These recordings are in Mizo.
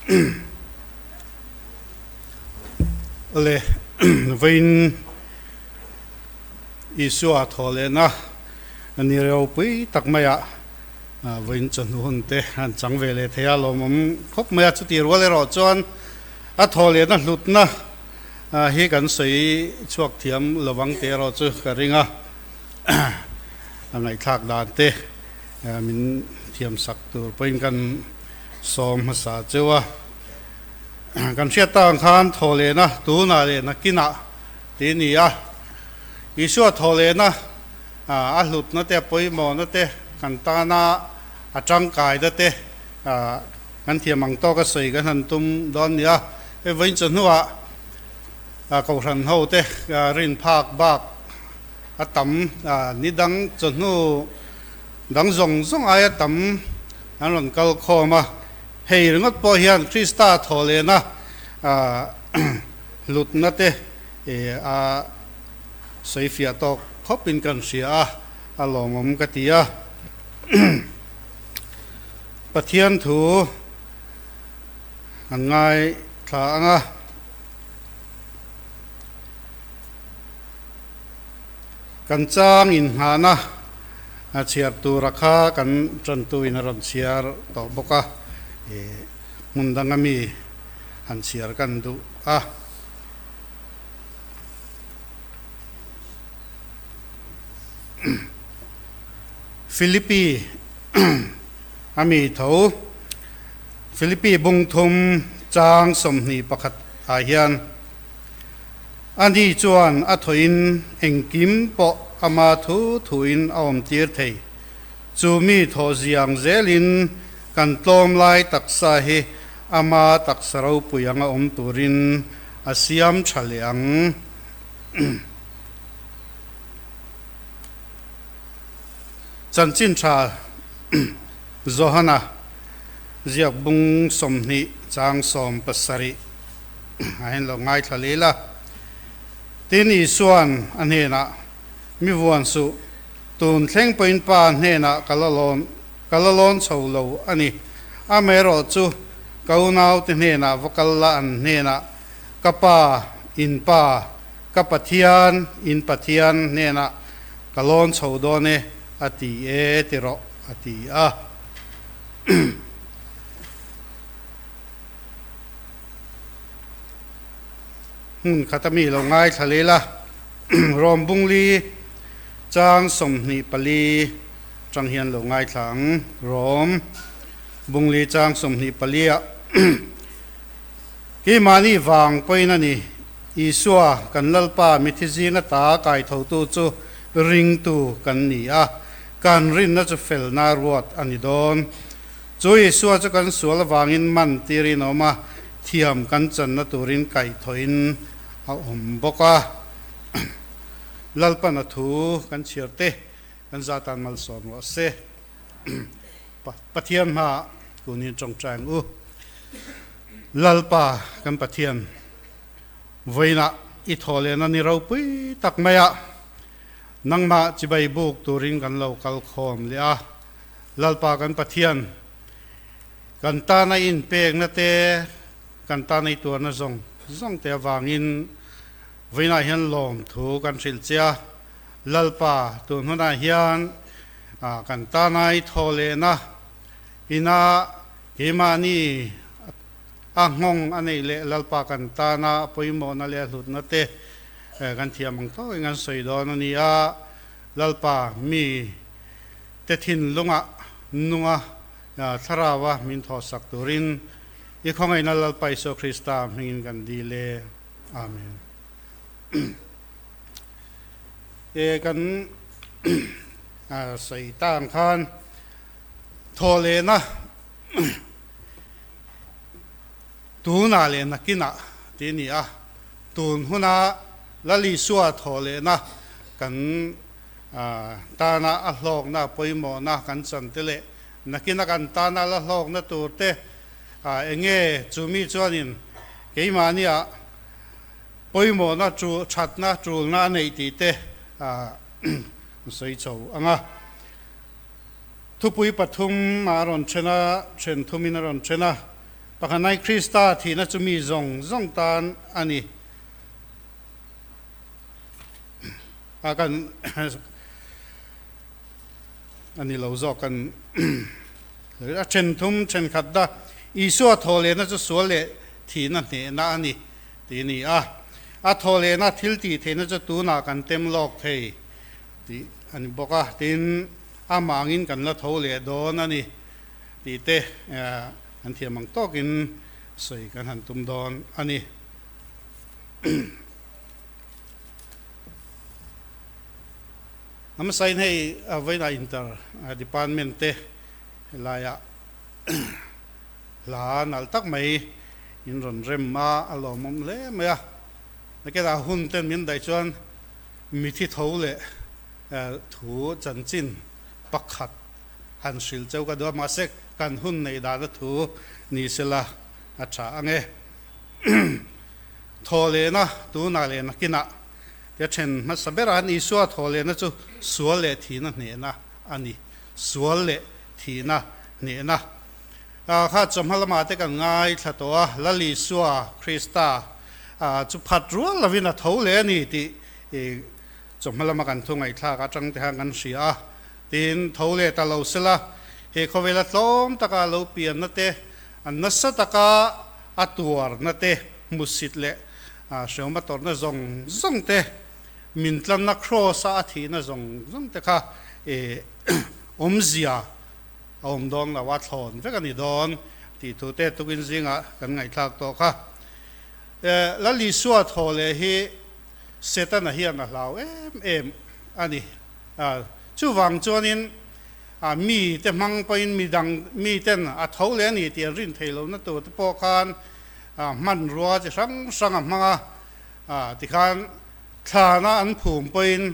Awle, vawiin Isua thaw lehna a ni ropui tak maiah vawiin chawhnu hun te an chang ve leh thei a, lawmawm khawp mai a. Chuti rual erawh chuan a thaw lehna hlutna hi kan sawi chhuak thiam lovang tih erawh chu ka ring a, a ngaihthlak dan te min thiam sak tur pawhin kan sawm hmasa cheu a. Kan hriat tak ang khan thaw lehna tunah leh nakinah tih a ni a, Isua thaw lehna a hlutna te a pawimawhna te kan tana a tangkaina te kan thiam ang tawka sawi kan han tum dawn a ni a. Hei vawiin chawhnuah Kohhran ho te rin phak bak a tam ni dang chawhnu dang zawng zawng aia tam an rawn kal khawm a. Hei ringawt pawh hian Krista thaw lehna hlutna te a sawi fiah tawk khawpin kan hria a, a lawmawm ka ti a. Pathian thu an ngaithla ang a. Kan chang inngahna a chhiar tura kha kan tantuin a rawn chhiar tawh bawk a, hmun danga mi han chhiar kan duh a. Philippi a mi tho Philippi bungthum chang 21 ah hian Ani chuan a thawhin engkim pawh ama thu thuin a awmtir thei. Chu mi thawh ziang zelin kan tlawm lai taksa hi ama taksa ropui anga awm turin a siam tha leh ang. Chanchin tha Johana ziak bung 20 chang 17. A en lo ngaithla lel a. Tin, Isua'n a hnenah, Mi vuan suh, tun thleng pawhin Pa hnenah ka la lawn, ka la lawn chho lo a ni. Amaherawhchu, ka unaute hnenah va kal la an hnenah, Ka Pa, in Pa, ka Pathian, in Pathian hnenah ka lawn chho dawn e, a ti e ti rawh, a ti a. Hmun khat a mi lo ngaithla lel a, Rawm Bungli chang 24 tang hian lo ngaithla ang. Rawm Bungli chang 24 ah Keimahni vang pawhin a ni, Isua kan Lalpa mithi zinga ta kaithotu chu ringtu kan ni a, kan rinna chu felna ruat a ni dawn. Chu Isua chu kan sual avangin man tirin a awm a, thiam kan channa turin kaihthawhin a awm bawk a. Lalpan a thu kan chhiar te kan zatan malsawm rawh se. Pathian hmaah kunin tawngtai ang u. Lalpa kan Pathian, vawiinah i thaw lehna ni ropui tak maiah nangmah chibai buk turin kan lo kal khawm leh a. Lalpa kan Pathian, kan tana inpekna te, kan tana i tuarna zawng zawng te avangin vawiinah hian lawmthu kan hrilh che a. Lalpa, tun hunah hian kan tana i thaw lehna ina keimahni a nghawng a neih leh Lalpa kan tana pawimawhna leh a hlutna te kan thiam ang tawkin kan sawi dawn a ni a. Lalpa, mi te thinlunga nunga Thlaraua min thawhsak turin i khawngaihna Lalpa Isua Krista hmingin kan dil e. Amen. E kan sawi ta ang khan thawhlehna tunah leh nakinah tih a ni a, tun huna Lal Isua thawhlehna kan Tana a hlawkna pawimawhna kan chan te leh nakina kan tana la hlawkna tur te eng nge chumi chuanin keimahnia pawimawhna chu thatna tulna a neih tih te sawi chho ang a. Thupui pathum a rawn then a, then thumin a rawn then a. Pakhatnai Krista thihna chu mi zawng zawng tan a ni. A kan a ni lo zawk kan a then thum thenkhat da Isua thawhlehna chu sual leh thihna hnehna a ni tih a ni a. A thawhlehna thil tih theihna chu tunah kan tem lawk thei tih a ni bawk a. Tin, amah angin kan la tho leh dawn a ni tih te kan thiam ang tawkin sawi kan han tum dawn a ni. Hmasain hei vawiinah inter department te helaiah hla nalh tak mai in rawn rem a, a lawmawm hle mai a. Naketah hun ten min daih chuan mithi tho leh thu chanchin pakhat han hrilh cheu ka duh a, mahse kan hun neih dana thu ni sela a tha ang e. Thaw lehna tunah leh nakinah te then hmasa berah an Isua thaw lehna chu sual leh thihna hnehna a ni. Sual leh thihna hnehna. Kha chawhma lamah te kan ngaithla tawh a, Lal Isua Krista chu phat rual lovin a tho leh a ni tih chawhma lama kan thu ngaihthlak atang te khan kan hria a. Tin, tho leh ta lo sela, he khawvela tlawm taka lo pianna te, nasa taka a tuarna te, hmusit leh hreawma tawrhna zawng zawng te, min tlanna kraws-a a thihna zawng zawng te kha awmzia a awm dawn lo a, thlawn vek a ni dawn tih thu te tukin zingah kan ngaihthlak tawh kha. Lal Isua thaw leh hi Setana hian a hlau em em a ni. Chuvang chuanin mite hmang pawhin midang miten a tho leh a ni tih an rin theih lohna tur te pawh khan hmanrua chi hrang hrang a hmang a, tikhan thlana an phum pawhin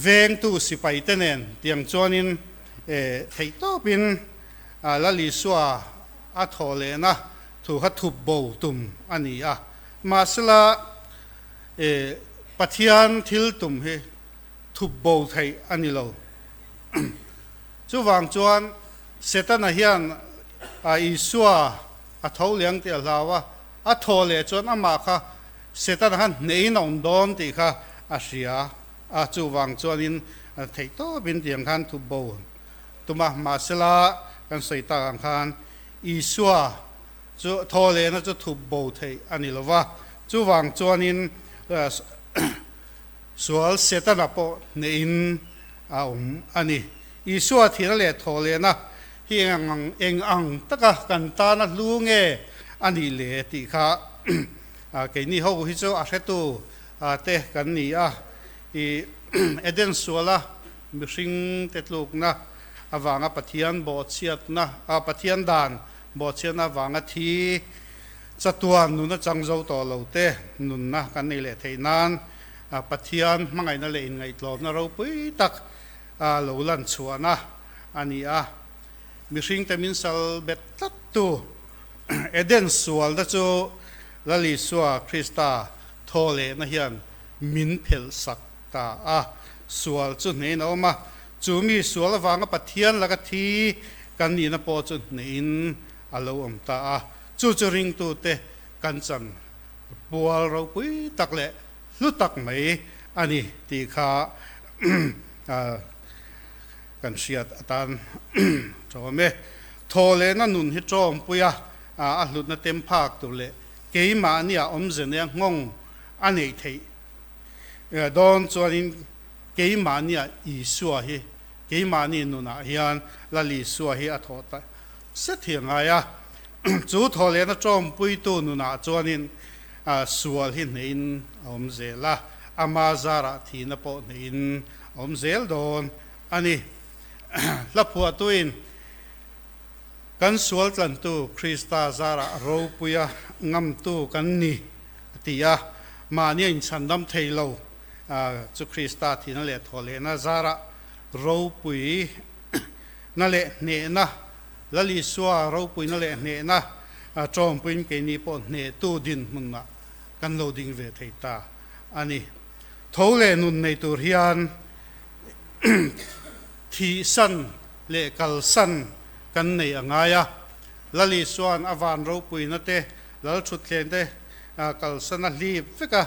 vengtu sipai te nen tiang chuanin theihtawpin Lal Isua a thawh lehna thu kha thup bo tum a ni a. Mahsela Pathian thil tum hi thup bo theih a ni lo. Chuvang chuan Setana hian Isua a tho liang tih a hlau a, a thaw leh chuan amah kha Setana khan hnehin a awm dawn tih kha a hria a, chuvang chuanin theih tawpin tiang khan thup bo tum a. Mahsela kan sawi tak ang khan Isua chu thaw lehna chu thup bo theih a ni lo va, chuvang chuanin sual Setana pawh hnehin a awm a ni. Isua thihna leh thaw lehna hi eng ang taka kan tana hlu nge a nih le tih kha keini ho hi chu a hretu te kan ni a. I Eden suala mihring te tlukna avanga Pathian bawhchhiatna, Pathian dan Bawhchhiatna avanga thi chatuan nuna chang zo tawh lo te nunna kan nei leh theih nan Pathian hmangaihna leh inngaihtlawmna ropui tak lo lan chhuahna a ni a. Mihringte min sal bet tlat tu Eden sualna chu Lal Isua Krista thaw lehna hian min phelh sak ta a. Sual chu hnehin a awm a, Chu mi sual avanga Pathian laka thi kan nihna pawh chu hnehin a lo awm ta a, chu chu ringtute kan chan pual ropui tak leh hlu tak mai a ni tih kha kan hriat atan ṭawm e. Thawhlehna nun hi ṭawmpuia a hlutna tem phak tur leh keimahnia awmze nia nghawng a neih theih dawn chuanin Keimahnia Isua hi, keimahni nunah hian Lal Isua hi a thawh ta set hi a ngai a. Chu thawhlehna tawmpuitu nunah chuanin sual hi hnehin a awm zel a, ama zarah thihna pawh hnehin a awm zel dawn a ni. Hla phuahtuin kan sual tlantu Krista zarah ropuia ngamtu kan ni a ti a, mahni a inchhandam thei lo. Chu Krista thihna leh thawhlehna zarah ropuina leh hnehna, Lal Isua ropuina leh hnehna tawmpuiin keini pawh hnehtu dinhmunah kan lo ding ve thei ta a ni. Tho leh nun nei tur hian thihsan leh kalsan kan nei a ngai a. Lal Isua'n a van ropuina te, Lal thutthleng te kalsan a hlip vek a,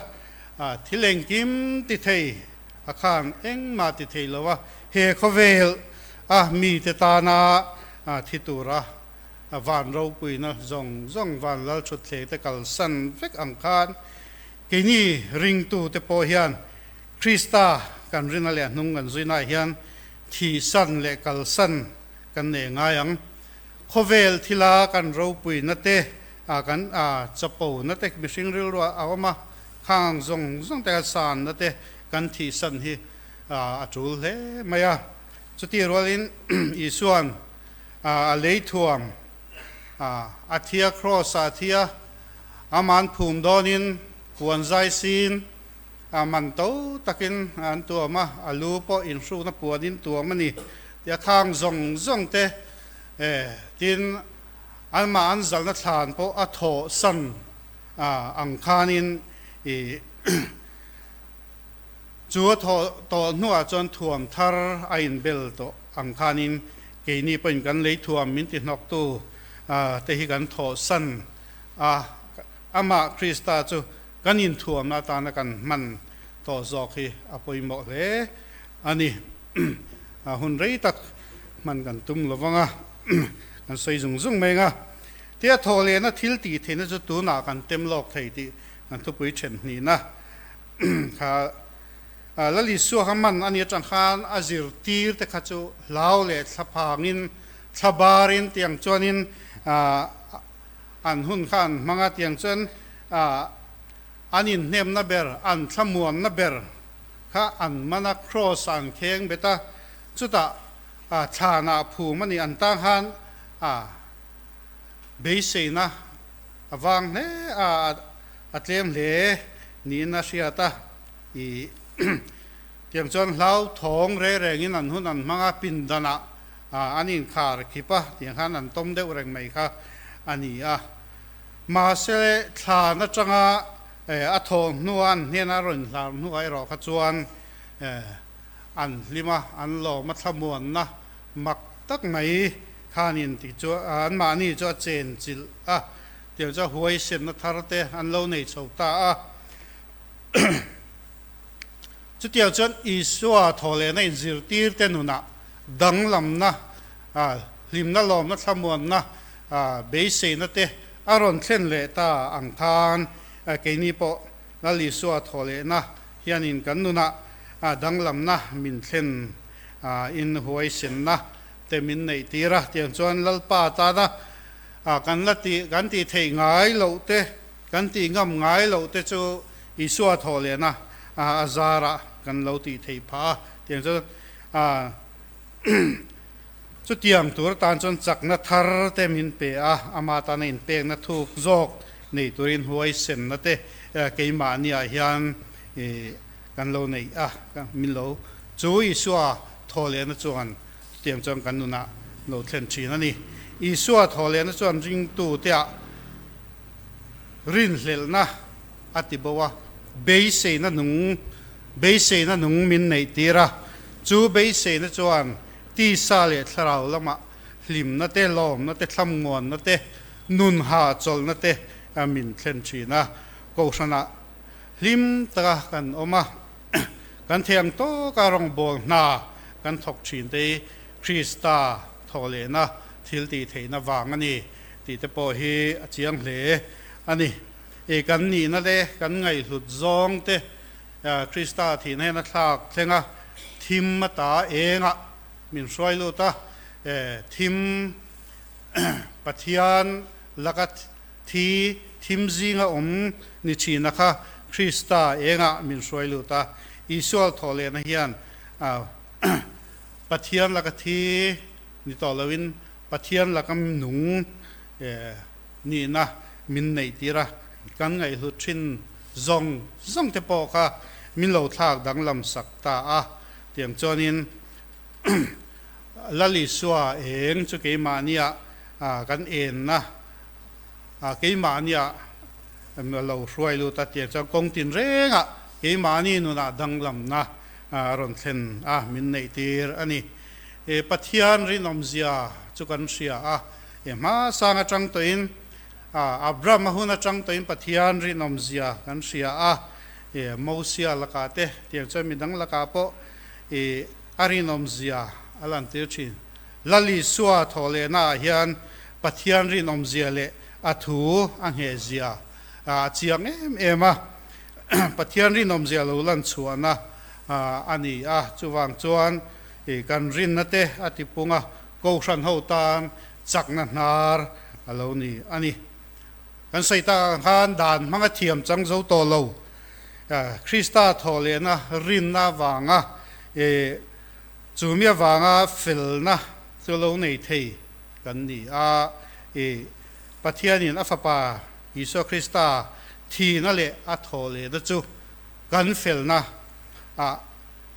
thil engkim ti thei a khan engmah ti thei lo a, he khawvel a mite tana thi tura van ropuina zawng zawng van Lal thutthleng te kalsan vek ang khan keini ringtute pawh hian Krista kan rina leh a hnung kan zuinaah hian thihsan leh kalsan kan nei ngai ang. Khawvel thila kan ropuina te, kan chapona te mihring rilruah a awm a, khang ang zawng zawng te kha sanna te kan thihsan hi a tul hle mai a. Chutih rualin Isua'n a lei thuam a thia, Kraws ah a thia, aman phum dawnin huan zai sin A man to takin an tuam a, a lu pawh inhrukna puanin tuam a ni tih a khang zawng zawng te tin anmah an zalna thlan pawh a thawh san ang khanin ih chu a thawh tawh hnuah chuan thuam thar a inbel tawh ang khanin keini pawhin kan lei thuam min ti hnawktu te hi kan thawh san a, amah Krista chu Kan inthuamna atana kan hman tawh zawk hi a pawimawh hle a ni. A hun rei tak hman kan tum lo vang a, kan sawi zung zung mai ang a. Tia thaw lehna thil tih theihna chu tunah kan tem lawk thei tih kan thupui then hnihna kha Lal Isua kha man a ni atang khan a zirtir te kha chu hlau leh thlaphangin, thlabarin tiang chuanin an hun kha an hmang a, tiang chuan an inhnemna ber, an thlamuanna ber kha an man a, kraws ah an kheng bet a, chutah thlanah phum a nih an tang khan beiseina a vang hle a, a tlem hle niin a hriat a, ih tiang chuan hlauthawng reng rengin an hun an hmang a, pindanah an inkhar khip a, tiang khan an tawm deuh reng mai kha a ni a. Mahse, thlan atanga a thawh hnua an hnena a rawn hlar hnuah erawh kha chuan an hlim a, an lawm a, thlamuanna mak tak mai khanin tih chu anmahni chu a chenchilh a, tiang chuan huaisenna thar te an lo nei chho ta a. Chutiang chuan Isua thawhlehna inzirtirte nunah danglamna, hlimna, lawmna, thlamuanna, beiseina te a rawn thlen leh ta ang khan keini pawh Lal Isua thawhlehna hianin kan nunah danglamna min thlen in huaisenna te min neih tir a. Tiang chuan Lalpa tana kan la tih kan tih theih ngai loh te, kan tih ngam ngai loh te chu Isua thawhlehna a zarah kan lo tih theih phah a. Tiang chuan Chutiang tur atan chuan chakna thar te min pe a, ama tana inpekna thuk zawk nei turin huaisenna te keimahniah hian kan lo neih a, min lo chu Isua thawhlehna chuan chutiang chuan kan nunah lo thlen thin a ni. Isua thawhlehna chuan ringtuteah rinhlelhna a ti bo a, beiseina nung beiseina nung min neih tir a, chu beiseina chuan tisa leh thlarau lamah hlimna te, lawmna te, thlamnguanna te, nun hahchawlhna te min thlen thin a. Kohhranah hlim taka kan awm a, kan thei ang tawka rawngbâwl hna kan thawk thin te hi Krista thawhlehna thil tih theihna vang a ni tih te pawh hi a chiang hle a ni. I kan nihna te, kan ngaihhlut zawng te Krista thihna hian a thlak thleng a, thim ata engah min hruai lut a, thim Pathian laka thi thim zinga awm ni thina kha Krista engah min hruai lut a, Isual thawh lehna hian Pathian laka thi ni tawh loin Pathian laka nung nihna min neih tir a, kan ngaihhlut thin zawng zawng te pawh kha min lo thlak danglam sak ta a, tiang chuanin Lal Isua eng chu keimahnia kan enna keimahnia lo hruai lut a, tiang chuan kawng tin rengah keimahni nunah danglamna a rawn thlen a min neih tir a ni. Pathian rinawmzia chu kan hria a. E hmasang atang tawhin Abraham a hun atang tawhin Pathian rinawmzia kan hria a, e Mosia lakah te tiang chuan midang lakah pawh e a rinawmzia a lantir thin. Lal Isua thawhlehnaah hian Pathian rinawmzia leh a thu a nghehzia a chiang em em a, Pathian rinawmzia lo lan chhuahna a ni a, chuvang chuan kan rinna te a tipung a, Kohhran ho tan chakna hnar a lo ni a ni. Kan sawi tak ang khan dan hmanga thiam chang zo tawh lo, Krista thawhlehna rinna avanga chumi avanga felna chu lo nei thei kan ni a. Pathianin a Fapa Isua Krista thihna leh a thawhlehna chu kan felna ah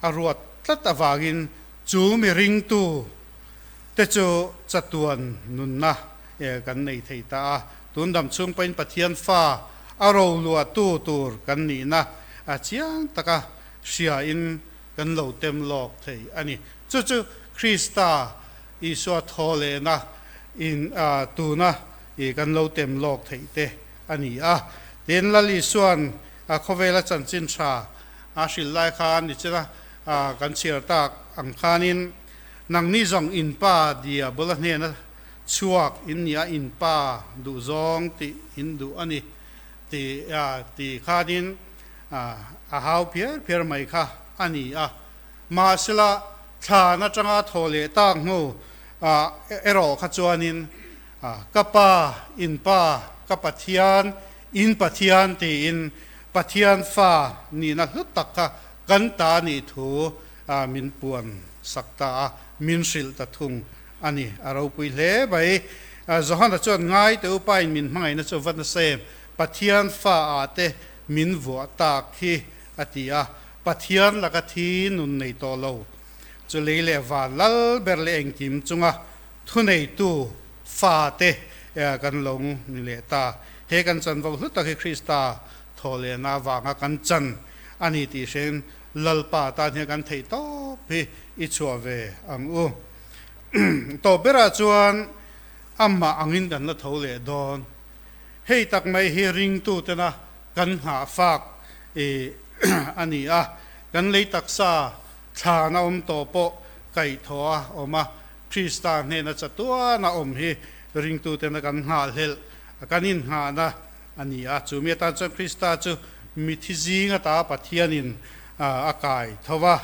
a ruat tlat avangin Chu mi ringtu te chu chatuan nunna kan nei thei ta a, tun dam chhung pawhin Pathian fa a roluahtu tur kan nihna a chiang taka hriain kan lo tem lawk thei a ni. Chu chu Krista Isua thawhlehna in tuna kan lo tem lawk theih te a ni a. Tin, Lal Isua'n khawvela chanchin tha a hrilh lai khan nichina Kan chhiar tak ang khanin nangni zawng in pa dia bula hnena chhuak in nia in pa duh zawng tih in duh a ni ti ti khanin a hau phiar phiar mai kha a ni a. Mahsela thlan atanga thaw leh tak hnu erawh kha chuanin ka pa in pa ka Pathian in Pathian tiin Pathian fa nihna hlu tak kha Kan ta nih thu min puan sak ta a, min hrilh ta thung a ni. A ropui hle mai. Johana chuan ngai te upain min hmangaihna chu va nasa em, Pathian fa ah te min vuah tak hi a ti a. Pathian laka thi nun nei tawh lo chu lei leh van lal ber leh engkim chunga thuneitu fa te kan lo ni leh ta. He kan chanvo hlu tak hi Krista thawhlehna avanga kan chan a ni tih hrein Lalpa tan hian kan theih tawp hi i chhuah ve ang u. Tawp berah chuan amah angin kan la tho leh dawn. Hei tak mai hi ringtutena kan nghahfak a ni a, kan lei taksa thlan a awm tawh pawh kaihthawh a awm a, Krista hnena chatuan a awm hi ringtutena kan nghahhlelh, kan innghahna a ni a. Chu mi atan chuan Krista chu mithi zing ata Pathianin a kai tho va,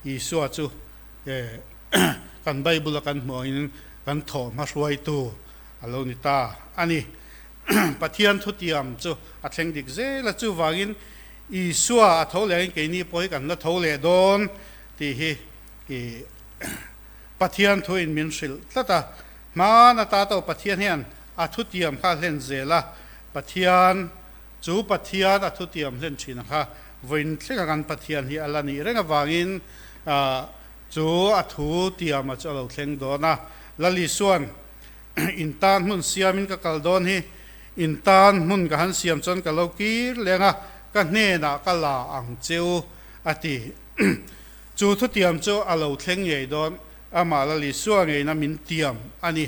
Isua chu kan Bible-a kan hmuh angin kan thawh hmahruaitu a lo ni ta a ni. Pathian thutiam chu a thleng dik zel a, chuvangin Isua a tho leh angin keini pawh hi kan la tho leh dawn tih hi Pathian thuin min hrilh tlat a. Hmaan ata tawh Pathian hian A thutiam kha hlen zel a, Pathian, chu Pathian a thutiam hlen thin kha vawiin thlenga kan Pathian hi a la nih reng avangin chu a thu tiama chu a lo thleng dawn a. Lal Isua'n in tan hmun siamin ka kal dawn hi, in tan hmun ka han siam chuan ka lo kir leng a, ka hnenah ka la ang cheu a ti. Chu thutiam chu a lo thleng ngei dawn, amah Lal Isua ngeina min tiam a ni.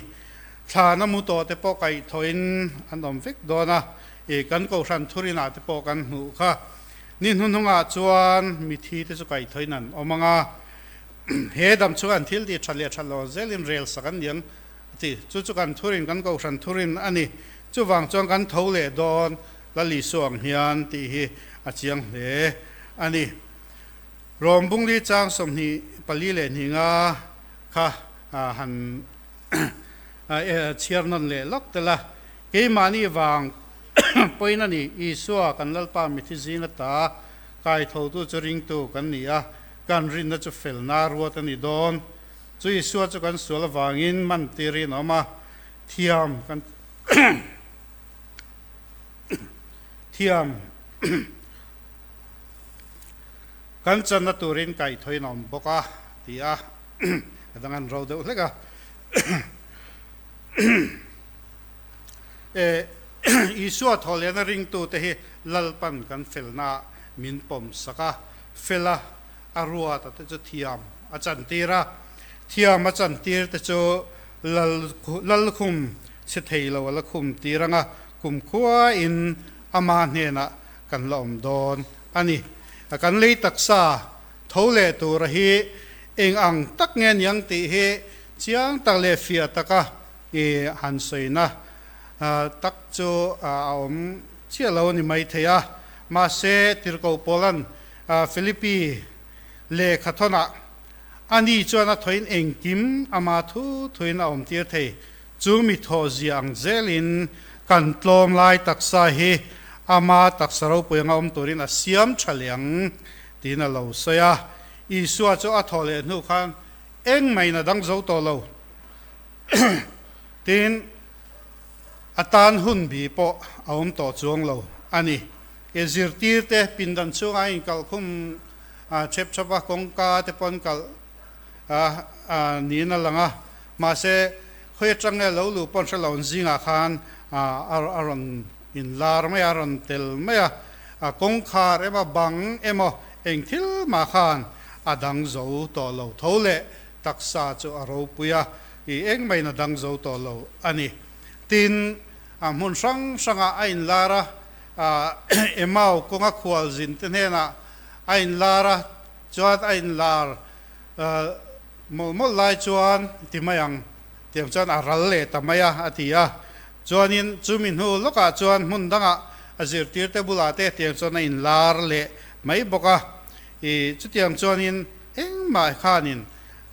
Thlan a mu tawh te pawh kaihthawhin an awm vek dawn a, i kan Kohhran thurinah te pawh kan hmuh kha. Ni hnuhnungah chuan mithi te chu kaihthawhin an awm ang a, he dam chhunga an thil tih that leh that lo zelin rel sak an ni ang a ti. Chu chu kan thurin, kan Kohhran thurin a ni. Chuvang chuan kan tho leh dawn Lal Isua ang hian tih hi a chiang hle a ni. Rawm Bungli chang 24 leh hninga kha han chhiar nawn leh lawk tel a, keimahni vang pawhin a ni, Isua kan Lalpa mithi zing ata kaithotu chu ringtu kan ni a, kan rinna chu felna ruat a ni dawn. Chu Isua chu kan sual avangin man tirin a awm a, thiam kan thiam kan channa turin kaithoin a awm bawk a, ti a. A dang an ro deuh hlek a. Isua thawhlehna ringtute hi Lalpan kan felnaah min pawm sak a, fela a ruata te chu thiam a chantir a, thiam a chantir te chu Lalkhum Chhe thei lo a la khum tir anga kumkhua in ama hnenah kan la awm dawn a ni. Kan lei taksa tho leh tura hi eng ang tak nge niang tih hi chiang tak leh fiah taka i han sawina tak chu a awm chiah lo a ni maithei a. Mahse, Tirhkoh Paula'n Philippi lehkhathawnah Ani chuan a thawin engkim ama thu thuin a awmtir thei. Chu mi thawh zia ang zelin kan tlawm lai taksa hi ama taksa ropui anga awm turin a siam tha leh ang tiin a lo sawi a. Isua chu a thawh leh hnu khan engmah in a dang zo tawh lo. Tin, a tan hun bi pawh a awm tawh chuang lo a ni. I zirtirte pindan chhungah a inkalhkhum Chhep chhap a kawngka te pawn kalh niin a lang a, mahse khawi atang nge lo luh pawn hre lo an zingah khan a rawn inlar mai a, a rawn tel mai a, kawngkhar emaw bang emaw eng thil mah khan a dang zo tawh lo tho leh taksa chu a ropui a, i engmah in a dang zo tawh lo a ni. Tin, hmun hrang hrangah a inlar a, Emau kawnga khualzin te hnenah a inlar a, chuan a inlar mawlh mawlh lai chuan ti mai ang tiang chuan a ral leh ta mai a, a ti a. Chuanin chumi hnu lawkah chuan hmun dangah a zirtirte bulah te tiang chuan a inlar leh mai bawk a. I chutiang chuanin engmah khanin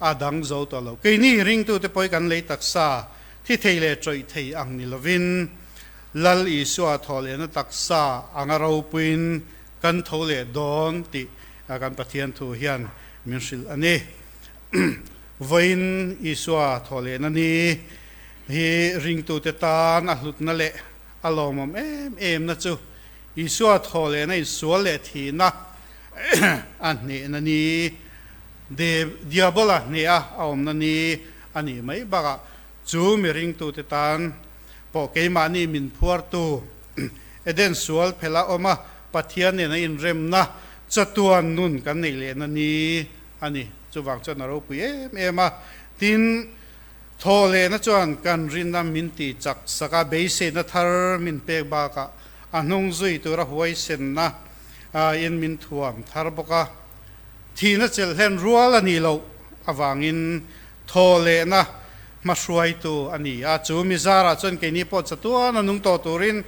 a dang zo tawh lo. Keini ringtute pawh hi kan lei taksa thi thei leh tawih thei ang ni lovin Lal Isua thawhlehna taksa anga ropuiin kan tho leh dawn tih kan Pathian thu hian min hrilh a ni. Vawiin Isua thawhlehna ni hi ringtute tan a hlutna leh a lawmawm em emna chu Isua thawhlehna insual leh thihna a hnehna ni, Diabola hneha a awmna ni a nih mai bakah chu mi ringtute tan pawh keimahni min phuartu Eden sual phela awm a, Pathian nen a inremna chatuan nun kan neih lehna ni a ni. Chuvang chuan a ropui em em a. Tin, thaw lehna chuan kan rinna min tih chak sak a, beiseina thar min pek bakah a hnung zui tura huaisenna in min thuam thar bawk a. Thihna chelh hlen rual a nih loh avangin thaw lehna hmahruaitu a ni a. Chu mi zarah chuan keini pawh chatuan a nung tawh turin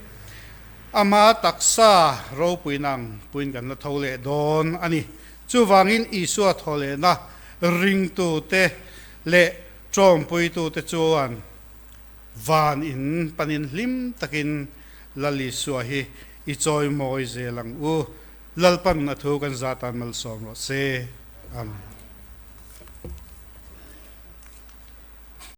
Ama taksa ropui nang puin kan la tho leh dawn a ni. Chuvangin Isua thaw lehna ringtute leh tawmpuitute chuan van in panin hlim takin Lal Isua hi i chawimawi zel ang u. Lalpan a thu kan zatan malsawm rawh se. Amen.